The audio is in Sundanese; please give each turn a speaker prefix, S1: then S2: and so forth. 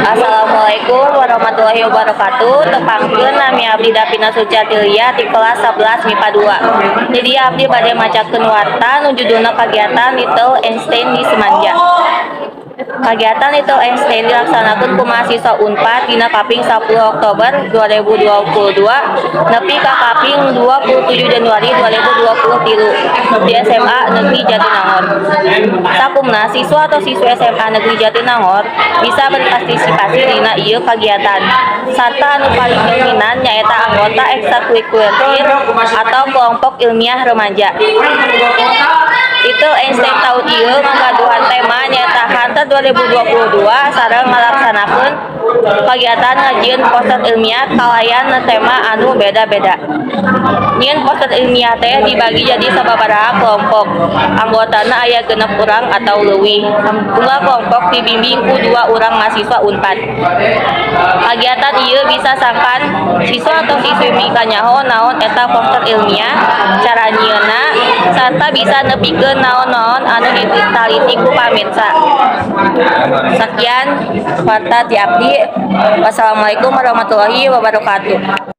S1: Assalamualaikum warahmatullahi wabarakatuh. Tepangkeun, nami abdi Davina Sucatilia di kelas 11 MIPA 2. Jadi abdi bade macakeun warta nu judulna kagiatan Little Einstein di Semanja. Kagiatan Little Einstein dilaksanakeun ku mahasiswa Unpad dina kaping 10 Oktober 2022 nepi ka kaping 27 Januari 2023 di SMA Negeri Jatinangor. Sakumna siswa atau siswi SMA Negeri Jatinangor bisa berpartisipasi dina ieu kagiatan. Sarta anu paling dominan nyaeta anggota ekstrakurikuler atau kelompok ilmiah remaja. Little Einstein tahun ieu ngagaduhan tema nyaeta Hunter 2022 sareng ngalaksanakeun kagiatan ngajieun poster ilmiah kalayan tema anu beda-beda. Nyieun poster ilmiah teh dibagi jadi sababaraha kelompok. Anggotana aya 6 urang atau leuwih. Unggal kelompok dibimbing ku dua urang mahasiswa Unpad. Kagiatan ieu bisa sangkan siswa atau siswi mikanyaho naon eta poster ilmiah, cara nyieunna, sarta bisa nepikeun naon-naon anu ditaliti ku pamirsa. Sakian warta ti abdi. Wassalamualaikum warahmatullahi wabarakatuh.